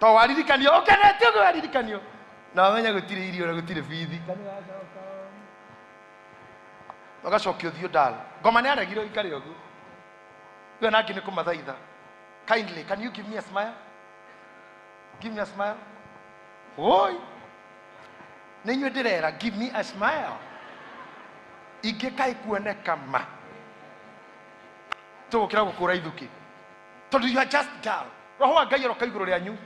To waririkanio ũkenete ũguo waririkanio na wamenya gũtirĩ irio na gũtirĩ bithi. Ũgacokia ũthiũ ndal. Ngoma nĩ aregire ũikare ũguo. Rĩu nangĩ nĩ kũmathaitha. Kindly, can you give me a smile? Give me a smile. Oi. Nĩ inyuĩ ndĩrera, give me a smile. Ingĩ kaĩ kuoneka ma. Tũgũkĩra gũkũra ithukĩ. Tondũ you are just dull. Roho wa Ngai aroka igũrũ rĩanyu.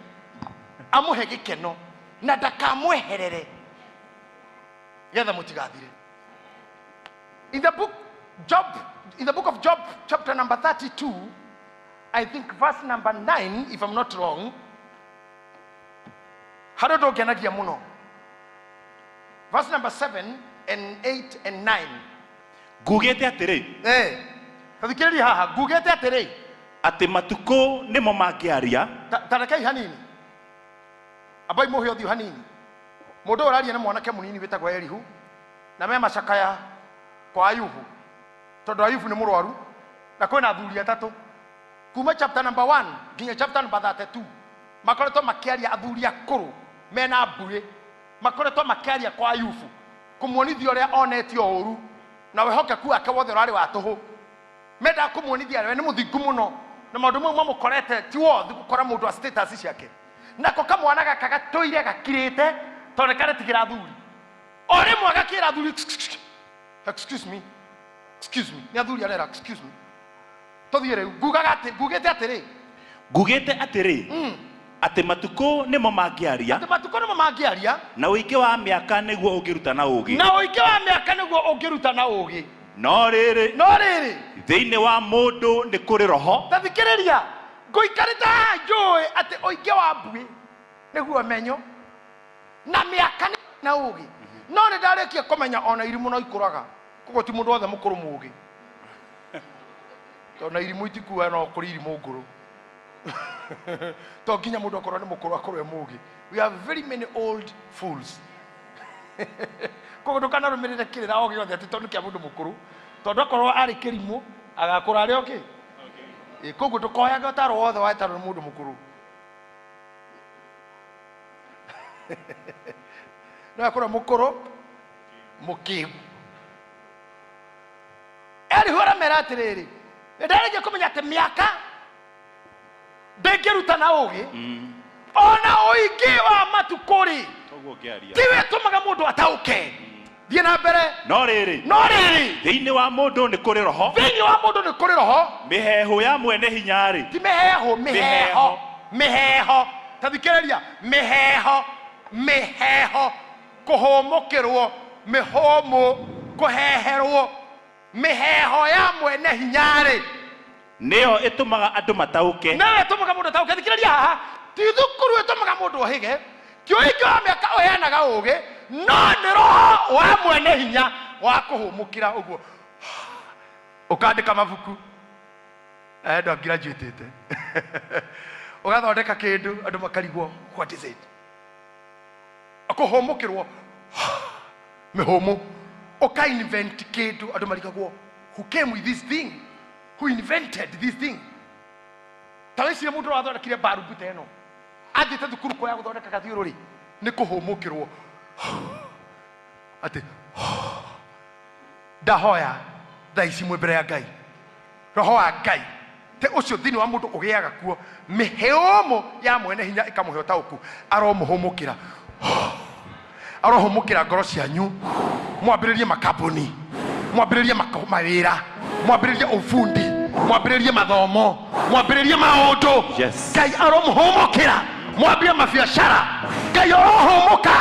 Amũhe gĩkeno na ndakamweherere getha mũtigathire. In the book Job, in the book of Job, chapter number 32, I think verse number 9, if I'm not wrong, harĩ ũndũ ũngenagia mũno. Verse number 7 and 8 and 9. Ngugĩte atĩrĩ. Eh, tathikĩrĩria haha, ngugĩte atĩrĩ. Atĩ matukũ nĩmo mangĩaria. Ta rekei hanini. Ambai mũhe ũthiũ hanini. Mũndũ ũyũ ũraria nĩ mwanake mũnini wĩtagwo Elihu, na me macakaya kwa Ayubu, tondũ Ayubu nĩ mũrwaru na kwĩna athuri atatũ. Kuma chapter number 1 nginya chapter number 32 makoretwo makĩaria athuri akũrũ mena mbuĩ, makoretwo makĩaria kwa Ayubu kũmuonithia ũrĩa onetio ũru na wĩhokeku wake wothe ũrarĩ wa tũhũ. Mendaga kũmuonithia we nĩ mũthingu mũno na maũndũ mau mamũkorete ti worth gũkora mũndũ wa status ciake. Nako kamwana gaka gatũire gakirĩte tondũ nĩ karetigĩra athuri. O rĩmwe agakĩra athuri, excuse me, excuse me, nĩ athuri arera, excuse me. Tũthiĩ rĩu, ngugaga atĩ, ngugĩte atĩrĩ. Ngugĩte atĩrĩ, atĩ matukũ nĩmo mangĩaria. Atĩ matukũ nĩmo mangĩaria. Na ũingĩ wa mĩaka nĩguo ũngĩrutana ũũgĩ. Na ũingĩ wa mĩaka nĩguo ũngĩrutana ũũgĩ. No rĩrĩ. No rĩrĩ. Thĩinĩ wa mũndũ nĩ kũrĩ roho. Ta thikĩrĩria, ngũikarĩte haha njũĩ atĩ ũingĩ wa mbuĩ nĩguo ũmenyo, na mĩaka nĩ na ũũgĩ. No nĩ ndarĩkia kũmenya ona irimũ no ikũraga. Koguo ti mũndũ wothe mũkũrũ mũũgĩ. Tondũ na irimũ itikuaga no kũrĩ irimũ ngũrũ. To nginya mũndũ akorwo nĩ mũkũrũ akorwo e mũũgĩ. We have very many old fools. Koguo ndũkanarũmĩrĩre kĩrĩra o gĩothe atĩ tondũ nĩ kĩa mũndũ mũkũrũ. Tondũ akorwo arĩ kĩrimũ agakũra arĩ o kĩ? Ĩ, koguo ndũkoyage ũtaro wothe watarwo nĩ mũndũ mũkũrũ. No akorwo mũkũrũ mũkĩgu. Elihu aramera atĩrĩrĩ, nĩ ndarĩkia kũmenya atĩ mĩaka ndĩngĩrutana ũũgĩ, ona ũingĩ wa matukũ-rĩ, Toguo ngĩaria. tiwe ĩtũmaga mũndũ ataũke. Thiĩ na mbere. No rĩrĩ, No rĩrĩ, thĩinĩ wa mũndũ nĩ kũrĩ roho, thĩinĩ wa mũndũ nĩ kũrĩ roho, mĩheehũ ya mwene hinya-rĩ, ti mĩheehũ, mĩheeho, mĩheeho. Ta thikĩrĩria, mĩheeho, mĩheeho, kũhũmũkĩrwo, mĩhũmũ, kũheherwo. Mĩheeho ya mwene hinya-rĩ, Nĩyo ĩtũmaga andũ mataũke. Nĩyo ĩtũmaga mũndũ ataũke. Thikĩrĩria haha, ti thukuru ĩtũmaga mũndũ ohĩge, ti ũingĩ wa mĩaka ũheanaga ũũgĩ, no nĩ roho wa mwene hinya wa kũhũmũkĩra ũguo. Ũkandĩka mabuku, he andũ a graduate-ĩte, ũgathondeka kĩndũ andũ makarigwo what is it? Kũhũmũkĩrwo, mĩhũmũ, ũka invent kĩndũ andũ marigagwo who came with this thing? Who invented this thing? Ta wĩcirie mũndũ ũrĩa wathondekire mbarubu ta ĩno athiĩte thukuru kwa ya gũthondeka gathiũrũrĩ nĩ kũhũmũkĩrwo atĩ ndahoya thaa ici mwĩ mbere ya Ngai, roho wa Ngai te ũcio thĩinĩ wa mũndũ ũgĩaga kuo mĩhĩũmũ ya mwene hinya ĩkamũhe ũtaũku, aromũhũmũkĩra, arohũmũkĩra ngoro cianyu, mwambĩrĩrie makambuni, mwambĩrĩrie mawĩra, mwambĩrĩrie ũbundi, mwambĩrĩrie mathomo, mwambĩrĩrie maũndũ. Yes. Ngai aromũhũmũkĩra, mwambie mabiacara. Ngai arohũmũka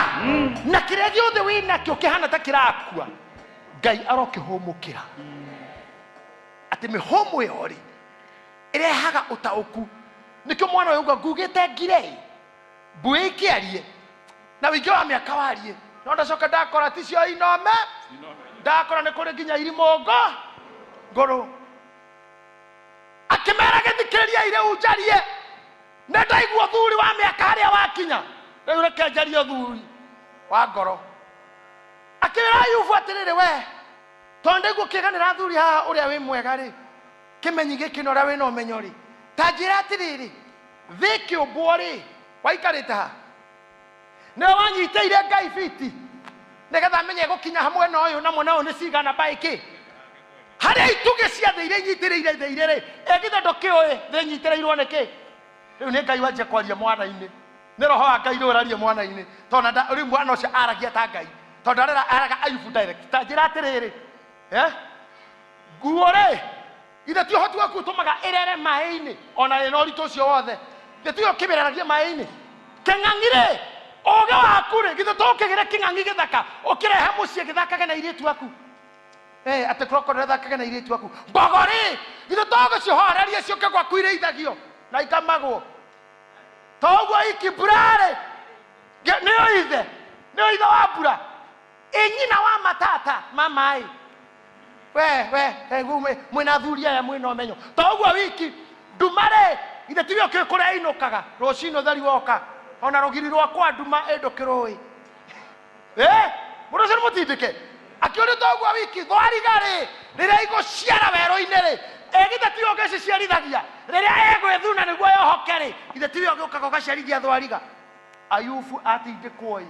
na kĩrĩa gĩothe wĩ nakĩo kĩhana ta kĩrakua, Ngai arokĩhũmũkĩra. Atĩ mĩhũmũ ĩyo rĩ ĩrehaga ũtaũku. Nĩkĩo mwana ũyũ auga ngugĩte ngire mbuĩ ikĩarie na ũingĩ wa mĩaka warie, no ndacoka ndakora ticio inome, ndakora nĩ kũrĩ nginya irimũ ngo ngũrũ. Akĩmera gĩthikĩrĩriai rĩu njarie, nĩ ndaigua ũthuri wa mĩaka harĩa wakinya, rĩu reke njarie ũthuri wa ngoro. Akĩra Ayubu atĩrĩrĩ, we tondũ ndaigua ũkĩganĩra athuri haha ũrĩa wĩ mwega rĩ, kĩmenyi gĩkĩ na ũrĩa wĩna ũmenyo rĩ, ta njĩra atĩrĩrĩ, thĩ ĩkĩũmbwo rĩ, Waikarĩte ha? Nĩwe wanyitĩire Ngai fiti nĩgetha amenye gũkinya hamwe na ũyũ na mwena ũyũ nĩ cigana by kĩ harĩa itugĩ cia thĩ iria inyitĩrĩire thĩ irĩ rĩ, ĩ githĩ ndũkĩũĩ thĩ inyitĩrĩirwo nĩ kĩ? Rĩu nĩ Ngai wanjia kwaria mwana-inĩ, nĩ roho wa Ngai rĩu ũraria mwana-inĩ, tondũ na rĩu mwana ũcio aragia ta Ngai, tondũ arera araga Ayubu direct. Ta njĩra atĩrĩrĩ, eh? Nguo rĩ, githĩ ti ũhoti waku ũtũmaga ĩrere maĩ-inĩ ona ĩna ũritũ ũcio wothe? Githĩ tiwe ũkĩmĩreragia maĩ-inĩ? Kĩng'ang'i rĩ, ũgĩ waku rĩ, githĩ to ũkĩgĩre kĩng'ang'i gĩthaka ũkĩrehe mũciĩ gĩthakage na airĩtu aku? Eh, atĩ crocodile ĩthakage na airĩtu aku. Mbogo rĩ, githĩ to ũgĩcihorerie ciũke gwaku irĩithagio na ikamagwo? To ũguo iki mbura rĩ, nĩyo ithe, nĩyo ithe wa mbura, ĩ nyina wa matata ma maĩ. We we we mwĩna athuri aya mwĩna ũmenyo. To ũguo wiki nduma rĩ, githĩ tiwe ũkĩũĩ kũrĩa ĩinũkaga rũcinĩ ũtheri woka, ona rũgiri rwakwa nduma ĩ ndũkĩrũĩ. Eh, mũndũ ũcio nĩ mũtindĩke akĩũrio to ũguo wiki thwariga rĩ, rĩrĩa igũciara werũ-inĩ rĩ, ĩ githĩ tiwe ũgĩciciarithagia? Rĩrĩa ĩgwĩthuna nĩguo yohoke rĩ, githĩ tiwe ũgĩũkaga ũgaciarithia thwariga? Ayubu atindĩkwo ĩ,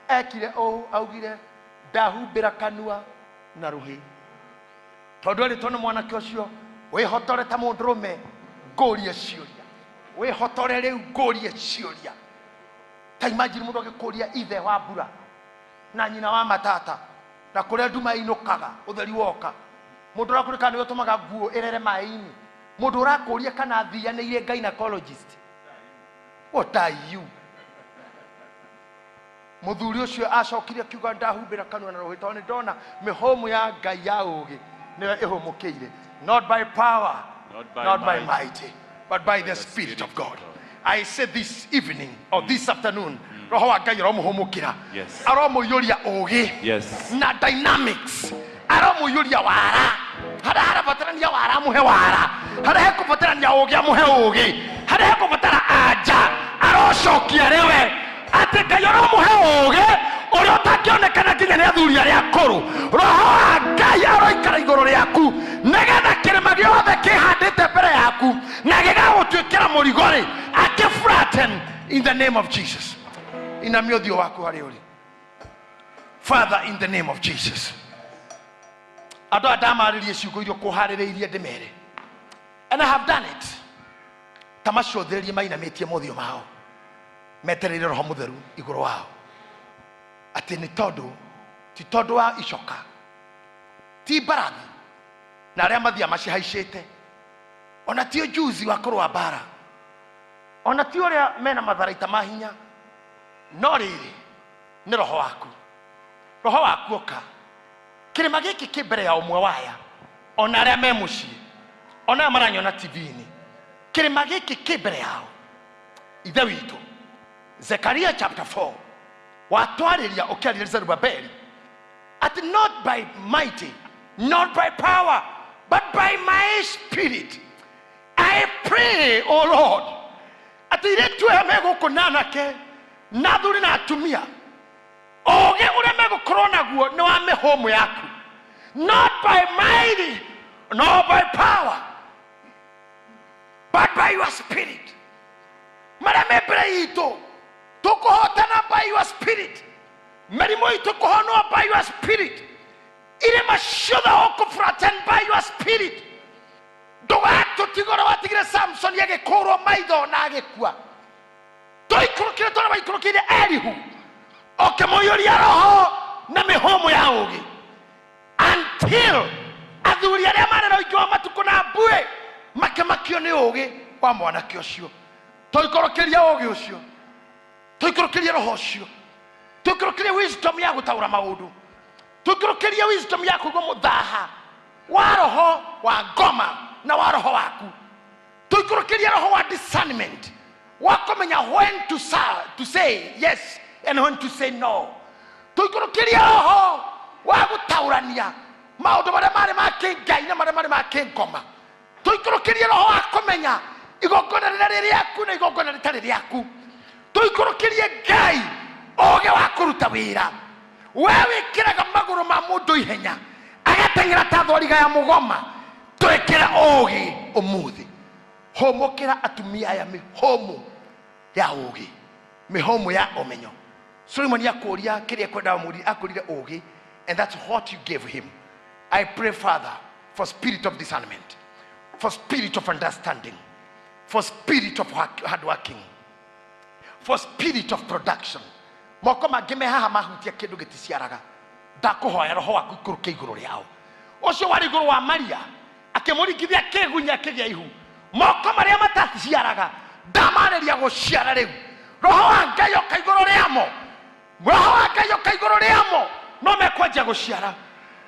ekire ũũ, augire ndahumbĩra kanua na rũhĩ, tondũ erĩtwo nĩ mwanake ũcio, wĩhotore ta mũndũrũme ngũrie ciũria, wĩhotore rĩu ngũrie ciũria. Ta imagine mũndũ agĩkũria ithe wa mbura na nyina wa matata na kũrĩa nduma ĩinũkaga ũtheri woka, mũndũ ũrakũria kana nĩwe ũtũmaga nguo ĩrere maĩ-inĩ, mũndũ ũrakũria kana athianĩire gynecologist. What are you? Mũthuri ũcio acokire akiuga ndahumbĩra kanua na rũhĩ tondũ nĩ ndona mĩhũmũ ya Ngai ya ũũgĩ nĩyo ĩhũmũkĩire, not by power, Not by not by might, might, but by the Spirit of God. I say this evening or this afternoon, roho wa Ngai aromũhũmũkĩra, Yes. aromũiyũria ũũgĩ Yes. na dynamics, aromũiyũria wara harĩa harabatarania wara amũhe wara, harĩa hekũbatarania ũũgĩ amũhe ũũgĩ, harĩa hekũbatara anja arocokia rĩwe, atĩ Ngai aromũhe ũũgĩ ũrĩa ũtangĩonekana nginya nĩ athuri arĩa akũrũ. Roho wa Ngai aroikara igũrũ rĩaku nĩgetha kĩrĩma gĩothe kĩhandĩte mbere yaku na gĩgagũtuĩkĩra mũrigo rĩ, akĩ flatten in the name of Jesus. Inamia ũthiũ waku harĩa ũrĩ. Father, in the name of Jesus, andũ aya ndamarĩrie ciugo iria ũkũharĩrĩirie ndĩmere, and I have done it. Ta macũthĩrĩrie mainamĩtie mothiũ mao metereire roho mũtheru igũrũ wao, atĩ nĩ tondũ ti tondũ wa icoka, ti mbarathi na arĩa mathiaga macihaicĩte, ona ti ũjuzi wa kũrũa mbara, ona ti ũrĩa mena matharaita ma hinya, no rĩrĩ nĩ roho waku. Roho waku oka kĩrĩma gĩkĩ kĩ mbere ya ũmwe waya, ona arĩa me mũciĩ, ona aya maranyona TV-inĩ, kĩrĩma gĩkĩ kĩ mbere yao. Ithe witũ, Zekaria chapter 4 watwarĩria ũkĩarĩria Zerubabeli atĩ not by mighty, not by power, but by my spirit. I pray, O Lord, atĩ airĩtu aya me gũkũ na anake na athuri na atumia, ũũgĩ ũrĩa megũkorwo naguo nĩ wa mĩhũmũ yaku, not by might, nor by power, but by your spirit. Marĩa me mbere itũ tũkũhotana by your spirit, mĩrimũ itũ kũhonwo by your spirit, irĩma ciothe ũkũ by your spirit. Ndũgatũtige ũrĩa watigire Samson agĩkũrwo maitho na agĩkua. Tũikũrũkire tũrĩa waikũrũkire Elihu, ũkĩmũiyũria roho na mĩhũmũ ya ũũgĩ, until athuri arĩa marĩ na ũingĩ wa matukũ na mbuĩ makĩmakio nĩ ũũgĩ wa mwanake ũcio. Tũikũrũkĩrie ũũgĩ ũcio, tũikũrũkĩrie roho ũcio, tũikũrũkĩrie wisdom ya gũtaũra maũndũ, tũikũrũkĩrie wisdom ya kũigua mũthaha wa roho wa ngoma na wa roho waku, tũikũrũkĩrie roho wa discernment wa kũmenya when to say yes and when to say no, tũikũrũkĩrie roho wa gũtaũrania maũndũ marĩa marĩ ma kĩngai na marĩa marĩ ma kĩngoma, tũikũrũkĩrie roho wa kũmenya igongona rĩrĩa rĩ rĩaku na igongona rĩtarĩ rĩaku, tũikũrũkĩrie Ngai ũũgĩ wa kũruta wĩra. We wĩkĩraga magũrũ ma mũndũ ihenya agateng'era ta thwariga ya mũgoma, twĩkĩre ũũgĩ ũmũthĩ. Hũmũkĩra atumia aya mĩhũmũ. Ya ũũgĩ, mĩhũmũ ya ũmenyo. Solomoni akũria kĩrĩa ekwendaga mũri, akũrire ũũgĩ, and that's what you gave him. I pray, Father, for spirit of discernment, for spirit of understanding, for spirit of hard working, for spirit of production. Moko mangĩ me haha mahutia kĩndũ gĩticiaraga. Ndakũhoya roho waku ikũrũke igũrũ rĩao, ũcio warĩ igũrũ wa Maria akĩmũringithia kĩgunya kĩgĩa ihu. Moko marĩa mataciaraga ndamarĩria gũciara rĩu. Roho wa Ngai oka igũrũ rĩamo, roho wa Ngai oka igũrũ rĩamo, no mekwanjia gũciara.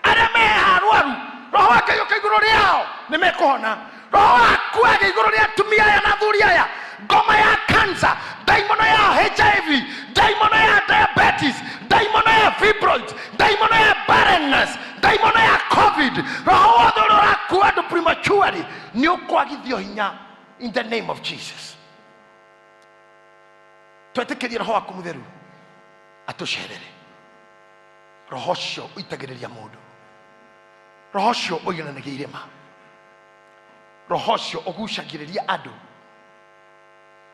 Arĩa me arwaru, roho wa Ngai oka igũrũ rĩao, nĩ mekũhona. Roho waku agĩ igũrũ rĩa atumia aya na athuri aya. Ngoma ya cancer, ndaimono ya HIV, ndaimono ya diabetes, ndaimono ya fibroids, ndaimono ya barrenness, ndaimono ya COVID, roho wothe ũrĩa ũrakua andũ prematurely nĩ ũkwagithio hinya in the name of Jesus. Twetĩkĩrie roho waku mũtheru atũcerere, roho ũcio ũitagĩrĩria mũndũ, roho ũcio ũigananagia irĩma, roho ũcio ũgucagĩrĩria andũ,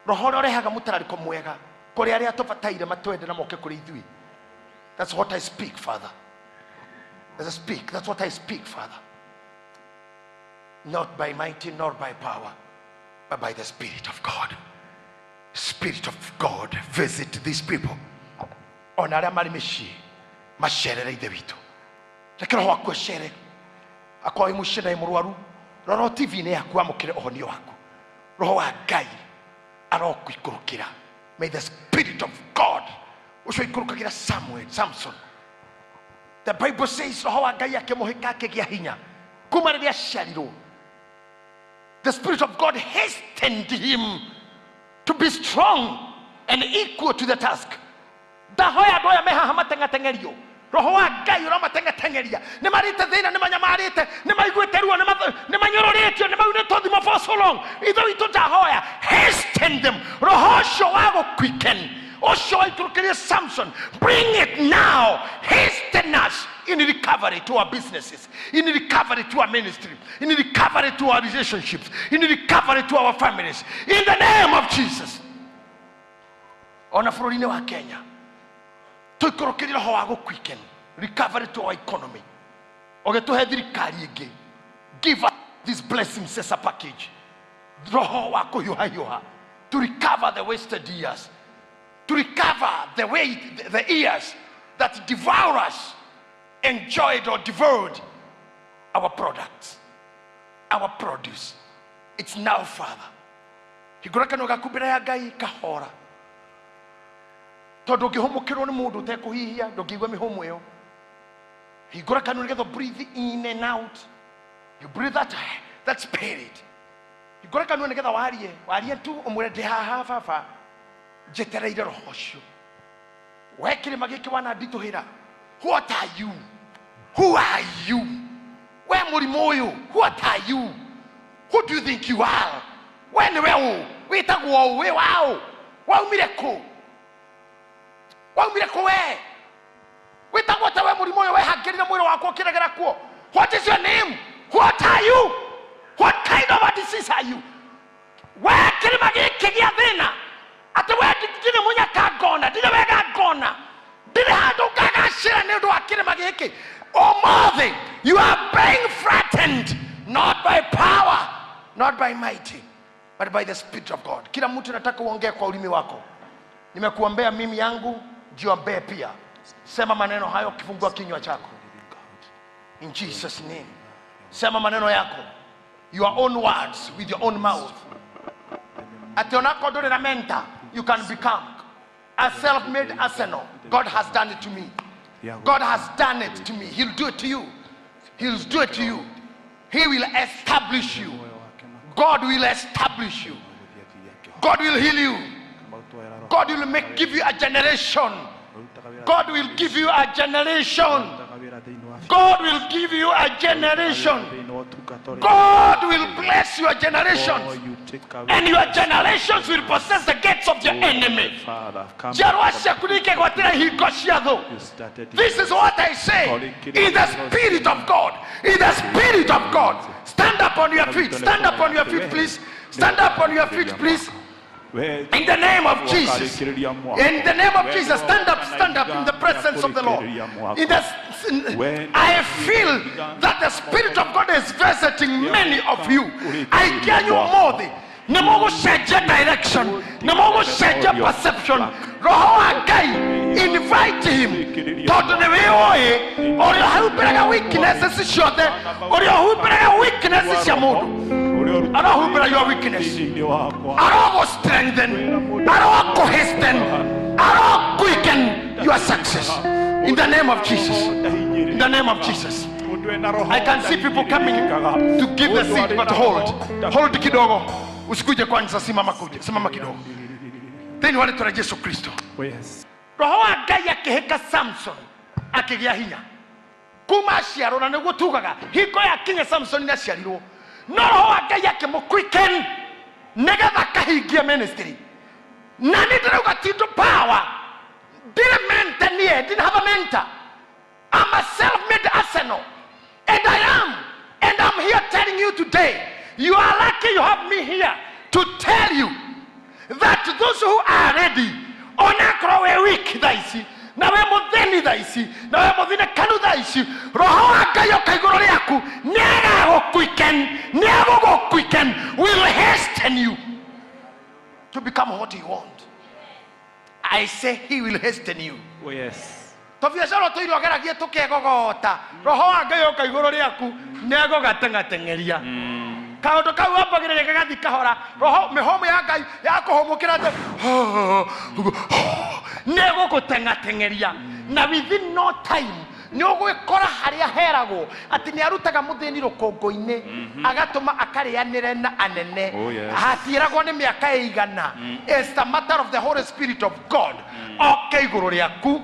roho ũrĩa ũrehaga mũtararĩko mwega kũrĩ arĩa tũbataire matwende na moke kũrĩ ithuĩ. That's what I speak, Father. As I speak, that's what I speak, Father. Not by mighty, nor by power, but by the Spirit of God. Spirit of God, visit these people. Ona arĩa marĩ mĩciĩ, macerere Ithe witũ. Reke roho waku acere. Akorwo wĩ mũciĩ na wĩ mũrwaru, rora TV-inĩ yaku wamũkĩre ũhonio waku. Roho wa Ngai arokũikũrũkĩra. May the Spirit of God ũcio ikũrũkagĩra Samuel, Samson. The Bible says roho wa Ngai akĩmũhĩka akĩgĩa hinya kuma rĩrĩa aciarirwo. The Spirit of God hastened him to be strong and equal to the task. Ndahoya andũ aya me haha mateng'ateng'erio, roho wa Ngai ũramatengateng'eria. Nĩ marĩte thĩna, nĩ manyamarĩte, nĩ maiguĩte ruo, nĩ manyũrũrĩtio, nĩ maunĩtwo thimo for so long. Ithe witũ, ndahoya hasten them, roho ũcio wa gũquicken, ũcio waikũrũkĩrie Samson, bring it now. Hasten us in recovery to our businesses, in recovery to our ministry, in recovery to our relationships, in recovery to our families, in the name of Jesus. Ona bũrũri-inĩ wa Kenya tũikũrũkĩrie roho wa gũquicken recovery to our economy, ũgĩtũhe thirikari ĩngĩ. Give us these blessings as a package. Roho wa kũhiũhahiũha to recover the wasted years, to recover the way the years that devour us enjoyed or devoured our products, our produce. It's now, Father. Hingũra kanua gaku mbere ya Ngai kahora, tondũ ũngĩhũmũkĩrwo nĩ mũndũ ũtekũhihia ndũngĩigua mĩhũmũ ĩyo. Hingũra kanua nĩgetha breathe in and out. You breathe that spirit. Hingũra kanua nĩgetha warie, warie tu, ũmwĩre, "Ndĩ haha baba, njetereire roho ũcio." We kĩrĩma gĩkĩ wananditũhĩra, what are you? Who are you? We mũrimũ ũyũ, what are you? Who do you think you are? We nĩwe ũ? Wĩtagwo ũ? Wĩ waũ? Waumire kũ? Waumire kũ? We wĩtagwo ta we mũrimũ ũyũ wehangĩrire mwĩrĩ wakwa ũkĩregera kuo. What is your name? What are you? What kind of a disease are you? We kĩrĩma gĩkĩ gĩa thĩna, atĩ we ndirĩ mũnyaka ngona, ndirĩ wega ngona, ndirĩ handũ ngagacĩra nĩ ũndũ wa kĩrĩma gĩkĩ. Ũmũthĩ you are being threatened, not by power, not by mighty, but by the Spirit of God. Kila mtu nataka uongee kwa ulimi wako. Nimekuombea mimi yangu, jiombee pia. Sema maneno hayo ukifungua kinywa chako. In Jesus' name, sema maneno yako, your own words with your own mouth, atĩ onakorwo ndũrĩ na mentor, you can become a self-made arsenal. God has done it to me. God has done it to me. He'll do it to you. He'll do it to you. He will establish you. God will establish you. God will heal you. God will give you a generation. God will give you a generation. God will give you a generation. God will bless your generations, and your generations will possess the gates of your enemy. Njiarwa ciaku nĩikegwatĩra ihingo cia thũ. This is what I say in the Spirit of God. In the Spirit of God. Stand up on your feet. Stand up on your feet, please. Stand up on your feet, please. In the name of Jesus. In the name of Jesus, stand up, stand up in the presence of the Lord. I feel that the Spirit of God is visiting many of you. I tell you more. Nĩ mũgũcenjia direction, nĩ mũgũcenjia perception. Roho wa Ngai, invite him, tondũ nĩ wĩũĩ ũrĩa ũhumbĩraga weaknesses ciothe, ũrĩa ũhumbĩraga weaknesses cia mũndũ, arohumbĩra your weakness, arogũ strengthen, arogũ hasten, aro quicken your success in the name of Jesus, in the name of Jesus. I can see people coming to give the seed, but hold, hold kidogo, usikuje kwanza, simama, kuja simama kidogo thĩinĩ wa rĩtwa rĩa Jesu Kristo. Roho wa Ngai akĩhĩka Samson, akĩgĩa hinya kuma aciarwo, na nĩguo tugaga hingo yakinya Samson nĩ aciarirwo, no roho wa Ngai akĩmũ-quicken nĩgetha akahingie ministry. Na nĩ ndĩrauga tindũ power, ndirĩ mentor, niĩ didn't have a mentor. I'm a self-made arsenal, and I am, and I'm here telling you today, you are lucky you have me here to tell you that those who are ready, onakorwo wĩ weak thaa ici, na wĩ mũthĩni thaa ici, na wĩ mũthinĩkanu thaa ici, roho wa Ngai oka igũrũ rĩaku, nĩagagũ-quicken, nĩagũgũ-quicken, will hasten you to become what you want. I say he will hasten you. Oh, yes. Tũbiacara tũirio ũgeragie tũkegogota, roho wa Ngai oka igũrũ rĩaku, nĩegũgateng'ateng'eria kaũndũ kau wambagĩrĩria gagathi kahora. Roho mĩhũmũ ya Ngai yakũhũmũkĩra atĩ nĩegũgũteng'ateng'eria, na within no time nĩ ũgwĩkora harĩa heragwo atĩ nĩ arutaga mũthĩni rũkũngũ-inĩ, agatũma akarĩanĩre na anene. Oh, yes. Hatiĩragwo nĩ mĩaka ĩigana. It's a matter of the Holy Spirit of God oke igũrũ rĩaku,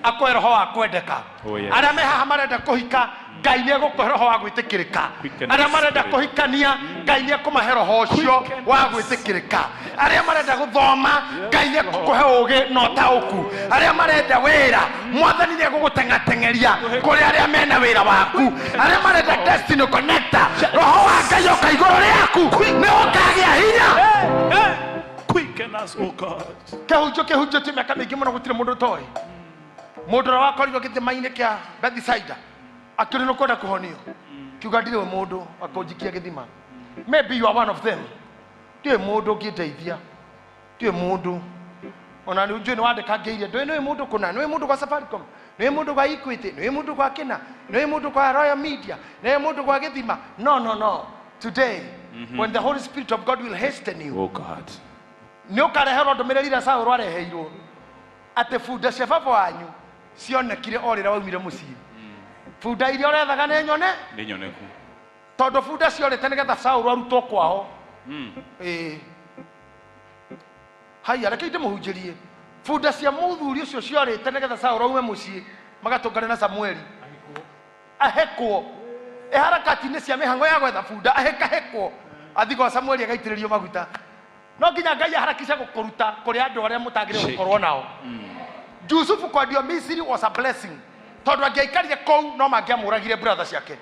akũhe roho wa kwendeka. Oh, yes. Arĩa me haha marenda kũhika, Ngai nĩ egũkũhe roho wa gwĩtĩkĩrĩka. Quicken Arĩa marenda spirit. kũhikania, Ngai nĩ ekũmahe roho ũcio wa gwĩtĩkĩrĩka. Arĩa marenda gũthoma, Ngai nĩ ekũkũhe ũgĩ na ũtaũku. Arĩa marenda wĩra, Mwathani nĩ egũgũteng'ateng'eria kũrĩ arĩa mena wĩra waku. Arĩa marenda destiny connector, roho wa Ngai oka igũrũ rĩaku, nĩ ũkagĩa hinya. Hey, quicken us, oh God. Kĩhunjio kĩhunjĩtie mĩaka mĩingĩ mũno, gũtirĩ mũndũ ũtoĩ mũndũ ũrĩa wakorirwo gĩthima-inĩ kĩa Bethisaida, akĩũrio nĩ kwenda kũhonio, kiuga, "Ndirĩ mũndũ akũnjikia gĩthima." Maybe you are one of them. "Ndiũĩ mũndũ ũngĩndeithia, ndiũĩ mũndũ ona nĩ njũĩ nĩ wandĩkangĩirie, ndũĩ nĩũĩ mũndũ kũna, nĩũĩ mũndũ gwa Safaricom, nĩũĩ mũndũ gwa Equity, nĩũĩ mũndũ gwa kĩna, nĩũĩ mũndũ gwa Royal Media, nĩũĩ mũndũ gwa gĩthima." No, no, no. Today, when the Holy Spirit of God will hasten you, Oh God. Nĩ ũkareherwo ndũmĩrĩri ĩrĩa Saũlũ areheirwo, atĩ bunda cia baba wanyu cionekire o rĩrĩa waumire mũciĩ. Bunda iria ũrethaga nĩ nyone. Nĩ nyoneku. Tondũ bunda ciorĩte nĩgetha Saũlũ arutwo kwao. Ĩĩ, haiya, reke ndĩmũhunjĩrie. Bunda cia mũthuri ũcio ciorĩte nĩgetha Saũlũ aume mũciĩ magatũngane na Samueli, ahekwo ĩharakati-inĩ cia mĩhang'o ya gwetha bunda, ahĩkahĩkwo athi gwa Samueli agaitĩrĩrio maguta. No nginya Ngai aharakishe gũkũruta kũrĩ andũ arĩa mũtagĩrĩire gũkorwo nao. Jusufu kwendio Misiri was a blessing, tondũ angĩaikarire kũu no mangĩamũragire brother ciake.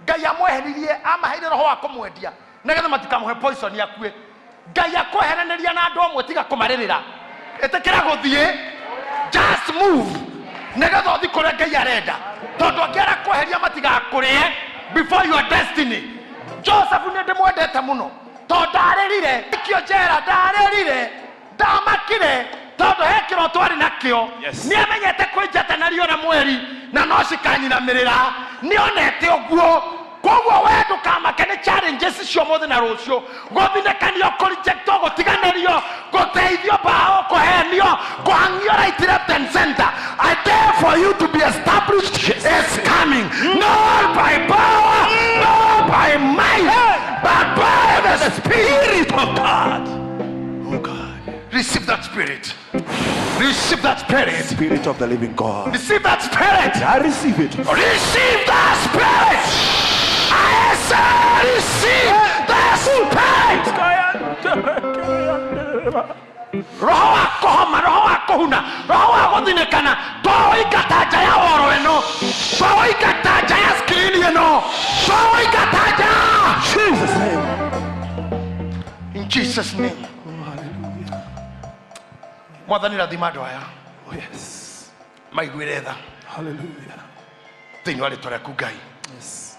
Ngai amweheririe, amaheire roho wa kũmwendia nĩgetha matikamũhe poison akue. Ngai akweheranĩria na andũ amwe, tiga kũmarĩrĩra, ĩtĩkĩra gũthiĩ, just move nĩgetha ũthi kũrĩa Ngai arenda, tondũ angĩara kweheria matigakũrĩe before your destiny. Joseph nĩ ndĩmwendete mũno tondũ ndarĩrire ikio njera, ndarĩrire, ndamakire, tondũ he kĩroto arĩ nakĩo. Nĩ amenyete kwĩ njata na riũa na mweri na no cikanyinamĩrĩra, nĩ onete ũguo. Koguo we ndũkamake nĩ challenges cio mũthĩ na rũciũ, gũthinĩkanio, kũrejectwo, gũtiganĩrio, gũteithio mbaũ, kũhenio, kũhang'io right, left and center. A day for you to be established is coming, not by power, not by might, but by the Spirit of God. Oh God. Receive that spirit, receive that spirit. Spirit of the living God. Receive that spirit. I receive it. Receive that spirit. I say receive the spirit. Roho wa kũhoma, roho wa kũhuna, roho wa gũthinĩkana, twaũingata nja ya woro ĩno, twaũingata nja ya screen ĩno, twaũingata nja. Jesus' name. In Jesus' name. Oh, hallelujah. Mwathani rathima andũ aya. Oh, yes. Maiguĩre tha. Hallelujah. Thĩinĩ wa rĩtwa rĩaku Ngai. Yes.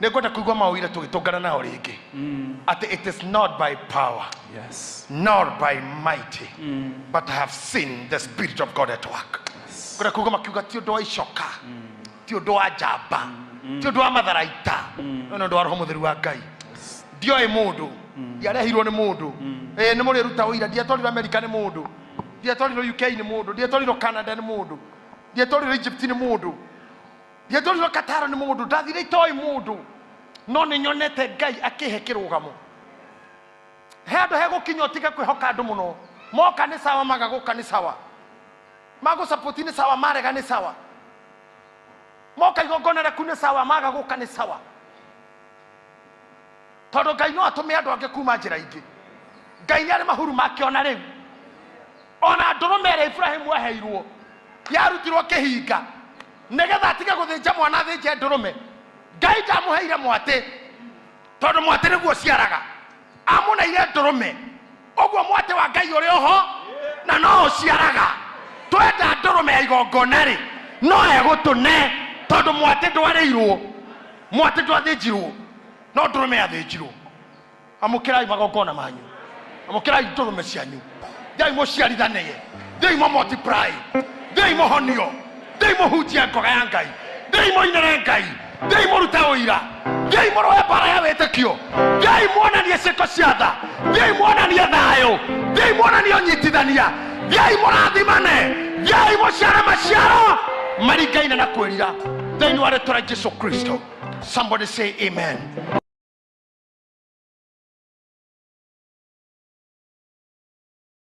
Nĩ ngwenda kũigua maũira tũgĩtũngana nao rĩngĩ. Atĩ it is not by power, Yes. nor by might, but I have seen the Spirit of God at work. Ngwenda kuuga makiuga ti ũndũ wa icoka, ti ũndũ wa njamba, ti ũndũ wa matharaita, no nĩ ũndũ wa Roho Mũtheru wa Ngai. Ndioĩ mũndũ, ndiarehirwo nĩ mũndũ. Ĩĩ nĩ mũrĩruta ũira, ndiatwarirwo Amerika nĩ mũndũ, ndiatwarirwo UK nĩ mũndũ, ndiatwarirwo Canada nĩ mũndũ, ndiatwarirwo Egypt nĩ mũndũ, ndiatwarirwo Qatar nĩ mũndũ, ndathire itoĩ mũndũ, no nĩ nyonete Ngai akĩhe kĩrũgamo. He andũ hegũkinya ũtige kwĩhoka andũ mũno. Moka nĩ sawa, maga gũka nĩ sawa, magũsapoti nĩ sawa, marega nĩ sawa, moka igongona rĩaku nĩ sawa, maga gũka nĩ sawa, tondũ Ngai no atũme andũ angĩ kuma njĩra ingĩ. Ngai nĩ arĩ mahuru make ona rĩu. Ona ndũrũme ĩrĩa Ibrahimu aheirwo yarutirwo kĩhinga nĩgetha atige gũthĩnja mwana athĩnje ndũrũme. Ngai ndamũheire mwatĩ tondũ mwatĩ nĩguo ũciaraga, amũneire ndũrũme. Ũguo mwatĩ wa Ngai ũrĩ oho na no ũciaraga. Twenda ndũrũme ya igongona rĩ, no egũtũne tondũ mwatĩ ndwarĩirwo, mwatĩ ndwathĩnjirwo, no ndũrũme yathĩnjirwo. Amũkĩrai magongona manyu, amũkĩrai ndũrũme cianyu, thiai mũciarithanie, thiai mũ multiply, thiai mũhonio, thiai mũhunjie ngoga ya Ngai, thiai mũinĩre Ngai, thiai mũrute ũira, thiai mũrũe mbara ya wĩtĩkio, thiai muonanie ciĩko cia tha, thiai muonanie thayũ, thiai muonanie ũnyitithania, thiai mũrathimane, thiai mũciare maciaro maringaine na kwĩrira thĩinĩ wa rĩtwa rĩa Jesu Kristo. Somebody say amen.